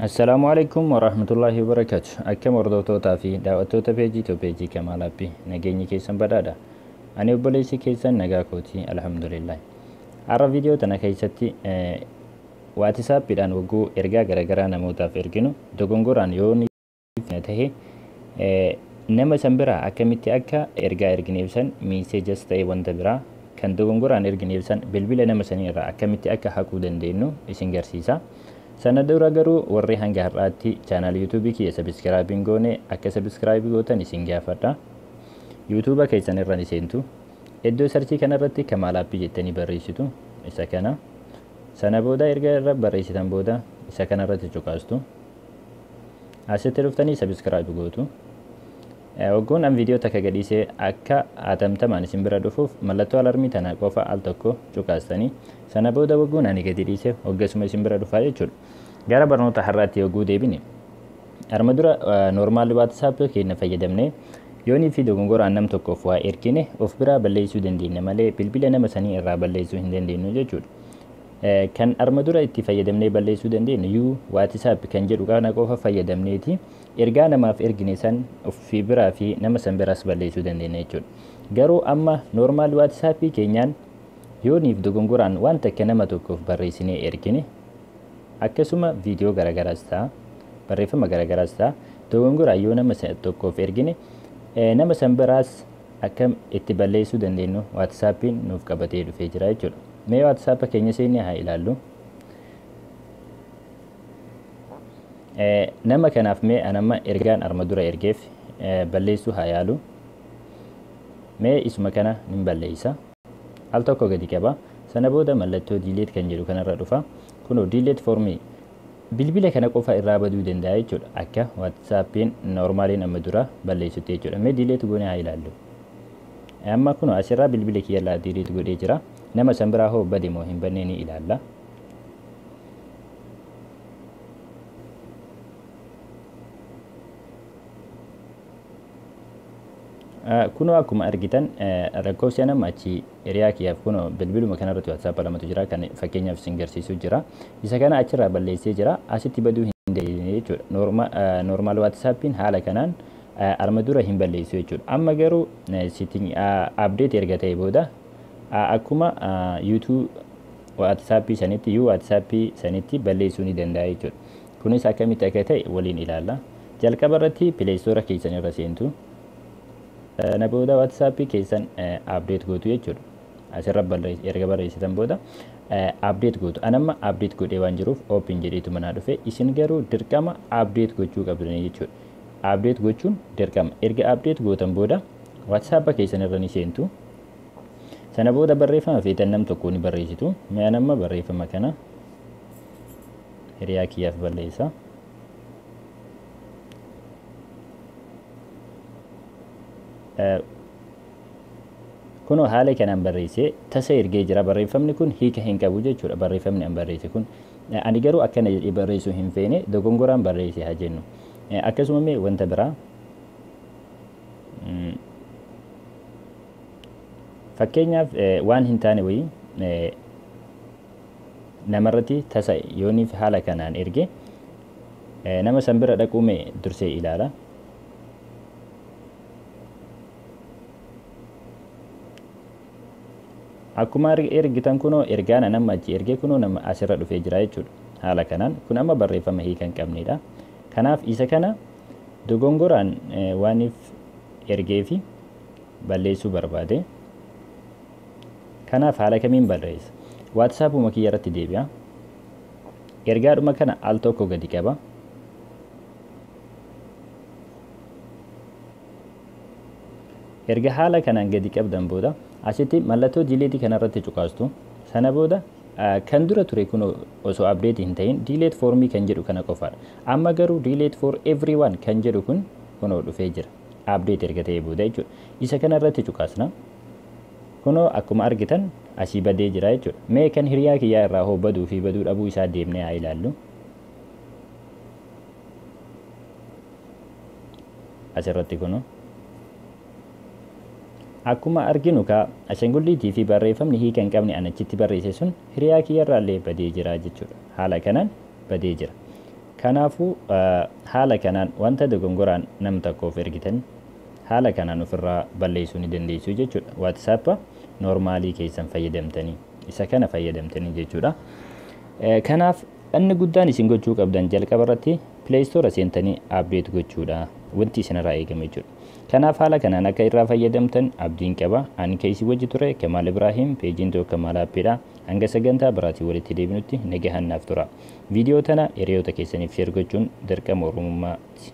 Assalaamu alaikum warahmatullaahi wabarakaatu. Akkam hordoftootaa fi daawwattoota peejii to peejii Kamaal Aappii, nageenyi keessan badhaadha. Ani obboleessi keessan nagaa kooti, alhamdulillah. Har'a viidiyoo tana keessatti WhatsAppiidhaan wagguu ergaa garaagaraa namootaaf erginu dogongoraan yoo ni tahe nama san biraa akkamitti akka ergaa ergine ibsan, messages ta'e wanta biraa kan dogongoraan ergine ibsan bilbila nama sanii irraa akkamitti akka haquu dandeenyu isin garsiisa. Sana dura garuu warri hanga har'aatti chaanaal yuutuubii kiyya subscribe hin goone akka subscribe gootan isin gaafadha. Yuutuuba keessan irra ni seentu. Iddoo search kanarratti Kamaal Aappii jettanii barreessitu isa kana. Sana booda erga irra barreessitan booda isa kanarratti cuqaastu. Asitti dhuftanii subscribe gootu. Waggoon an viidiyoo takka gadhiisee akka atamtamaan isin bira dhufuuf mallattoo alarmii tana qofa al tokko cuqaastanii sana booda waggoon ani gadi dhiisee hoggasuma isin bira dhufaa jechuudha. Gara barnoota har'aatti yogguu deebine, arma dura normal WhatsApp keenya fayyadamnee yoonii fi dogongoraan nam tokkoof waa ergine of biraa balleessuu dandeenya malee bilbila nama sanii irraa balleessuu hin dandeenyu jechuudha. Kan arma dura itti fayyadamnee balleessuu dandeenyu yuu WhatsApp kan jedhu kana qofa fayyadamneeti ergaa namaaf ergine san ofii biraa fi nama san biraas balleessuu dandeenya jechuudha. Garuu amma normal WhatsApp keenyaan yooniif dogongoraan waan takka nama tokkoof barreessinee ergine, akkasuma viidiyoo garaagaraas ta'a, barreeffama garaagaraas ta'a, dogongoraan yoo nama tokkoof ergine nama san biraas akkam itti balleessuu dandeenyu WhatsAppiin nuuf qabatee dhufee jira jechuudha. Mee WhatsApp keenya seennee haa ilaallu. Nama kanaaf mee anamma ergaan arma dura ergeef balleessuu haa yaalu. Mee isuma kana nin balleessa. Al tokko gadi qaba. Sana booda mallattoo delete kan jedhu kanarra dhufa. Kunoo delete for me bilbila kana qofa irraa baduu danda'a jechuudha. Akka WhatsAppiin normaaliin amma dura balleessutti jechuudha. Mee delete goonee haa ilaallu. Amma kunoo asirraa bilbila kiyya irraa delete godhee jira. Nama san biraa hoo bade moo hin banne ni ilaalla. Kunoo akkuma argitan lakkoofsi nama achi hiriyaa kiyyaaf kunoo bilbiluma kanarratti WhatsApp lamatu jira kan fakkeenyaaf isin garsiisuu jira. Isa kana achirraa balleessee jira. Asitti baduu hin dandeenye jechuudha. Normal WhatsAppiin haala kanaan arma dura hin balleessu jechuudha. Amma garuu setting update erga ta'e booda akkuma YouTube WhatsAppii sanitti yuu WhatsAppii sanitti balleessuu ni danda'a jechuudha. Kunis akkamitti akka ta'e waliin ilaalla. Jalqaba irratti Play Store keessan irra seentu. Sana booda WhatsAppii keessan update gootu jechuudha. Asirra erga barreessitan booda update gootu. Anamma update godhee waan jiruuf open jedheetu manaa dhufe. Isin garuu dirqama update gochuu qabdanii jechuudha. Update gochuun dirqama. Erga update gootan booda WhatsApp keessan irra ni seentu. Sana booda barreeffama feetan nam tokko ni barreessitu. Mee anamma barreeffama kana hiriyaa kiyyaaf balleessa. Kunoo haala kanaan barreessee tasa ergee jira. Barreeffamni kun hiika hin qabu jechuudha. Barreeffamni an barreesse kun ani garuu akkana jedhee barreessuu hin feene, dogongoraan barreesse haa jennu. Akkasuma mee wanta biraa, fakkeenyaaf waan hin taane wayii namarratti tasa yooniif haala kanaan erge nama san bira dhaquu mee dursee ilaala. Akkuma ergitan kunoo ergaan nama achi ergee kunoo nama asirra dhufee jira jechuudha. Haala kanaan kun amma barreeffama hiika hin qabnedha. Kanaaf isa kana dogongoraan waaniif ergee fi balleessuu barbaade. Kanaaf haala kamiin barreessa? WhatsAppuma kiyya irratti deebi'a. Ergaadhuma kana al tokko gadi qaba. Erga haala kanaan gadi qabdan booda asitti mallattoo delete kanarratti cuqaastu. Sana booda kan dura ture kun osoo update hin ta'in delete for me kan jedhu kana qofaadha. Amma garuu delete for everyone kan jedhu kun kunoo dhufee jira. Update erga ta'ee booda jechuudha. Isa kanarratti cuqaasna. Kunoo akkuma argitan asii badee jira jechuudha. Mee kan hiriyaa kiyyaa irraa hoo baduu fi baduu dhabuu isaa deemnee haa ilaallu. Asirratti kunoo akkuma arginu ka ashangulliitii fi barreeffamni hiika hin qabne an achitti barreesse sun hiriyaa kiyya irraa illee badee jira jechuudha. Haala kanaan badee jira. Kanaafuu haala kanaan wanta dogongoraan nam tokkoof ergitan haala kanaan ofirraa balleessuu ni dandeessu jechuudha. WhatsApp normalii keessan fayyadamtanii, isa kana fayyadamtanii jechuudha. Kanaaf inni guddaan isin gochuu qabdan jalqaba irratti Play Store seentanii update gochuudha, wanti isinirraa eegame jechuudha. Kanaaf haala kanaan akka irraa fayyadamtan abdiin qaba. Ani keessi wajji ture Kamaal Ibraahim, peejiin tokko Kamaal Aappiidha. Hanga sagantaa biraatii walitti deebinutti nagahannaaf tura. Viidiyoo tana hiriyoota keessaniif share gochuun dirqama Oromummaati.